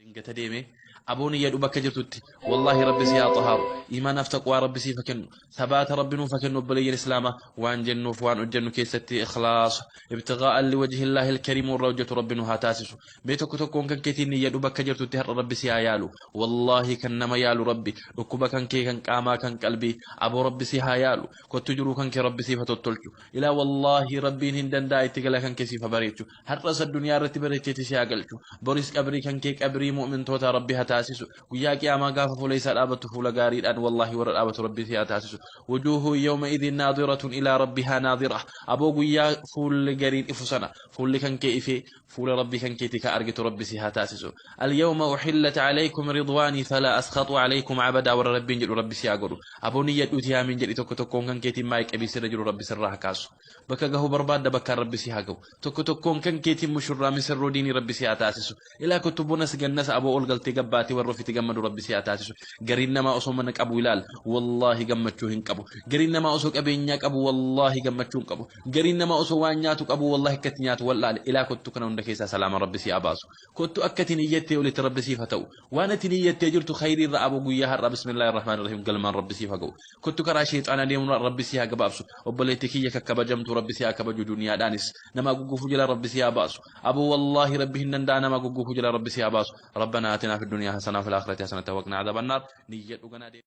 Dingata deemee aboon iyyadhu bakka jirtutti, wallaahi Rabbi si haa xahaaru, iimaanaaf taqwaa Rabbi siif haa kennu, sabaata Rabbi nuuf haa kennu. Obboleeyyan Islaamaa, waan jennuuf waan hojjennu keessatti ikhlaasa, ibtigaa'an liwajhillaahi alkariim warra hojjetu Rabbi nu haa taasisu. Mee tokko tokkoon kan keetiin iyyadhu bakka jirtutti, har'a Rabbi si haa yaalu. Wallaahi kan nama yaalu Rabbi. Dhukkuba kan kee kan qaamaa, kan qalbii, aboo Rabbi si haa yaalu. Kottu, jiruu kan kee Rabbi siif haa tottolchu. Ilaa, wallaahi Rabbiin hin danda'a, itti gala kan kee siif haa bareechu. Har'as addunyaa irratti bareecheeti si haa galchu. Boris qabrii kan kee qabrii mu'mintoota Rabbi haa taasisu. Guyyaa Qiyaamaa gaafa fuula isaa dhaabattu fuula gaariidhaan wallaahi warra dhaabatu Rabbi si haa taasisu. وجوه يومئذ ناضرة إلى ربها ناظرة. Aboo, guyyaa fuulli gariin ifu sana fuulli kan kee ifee fuula Rabbi kan keetii ka argitu Rabbi si haa taasisu. اليوم أحلت عليكم رضواني فلا أسخط عليكم أبدا warra Rabbiin jedhu Rabbi si haa godhu. Aboo, niyyadhuuti yaamiin jedhi. Tokko tokkoon kan keetiin maayii qabii sirra jiru Rabbi sirraa haa kaasu. Bakka gahuu barbaadda, bakkaan Rabbi si haa gahu. Tokko tokkoon kan keetiin mushurraa misirroo diinii Rabbi si haa taasisu. Ilaa, kottu, bonas gannas aboo ol galtee gabbaatee warra ofiitti gammadu Rabbi si haa taasisu. Gariin namaa osoo mana qabu, ilaal, wallaahi gammachuu hin qabu. Gariin namaa osoo qabeenyaa qabu, wallaahi gammachuu hin qabu. Gariin namaa osoo waan nyaatu qabu, wallaahi akkatti nyaatu wallaale. Ilaa, kottu, kana hunda keessaa salaama Rabbi si haa baasu. Kottu, akka ati niyyattee olitti Rabbi siif haa ta'u. Waan ati niyyattee jirtu khayrii irra, aboo, guyyaa har'a bismillaahi rahmaani rahiim galmaan Rabbi siif haa ga'u. Kottu, karaa sheexaanaa deemuun Rabbi si haa gabaabsu. Obboleettii kiyya kakkabajamtu, Rabbi si haa kabaju. Duniyaadhaanis nama guggufuu jala Rabbi si haa baasu. Aboo, wallaahi Rabbi hin danda'a, nama guggufuu jala Rabbi si haa baasu. ربنا آتنا في الدنيا حسنة وفي الآخرة حسنة وقنا عذاب النار. Niyyadhu ganaa.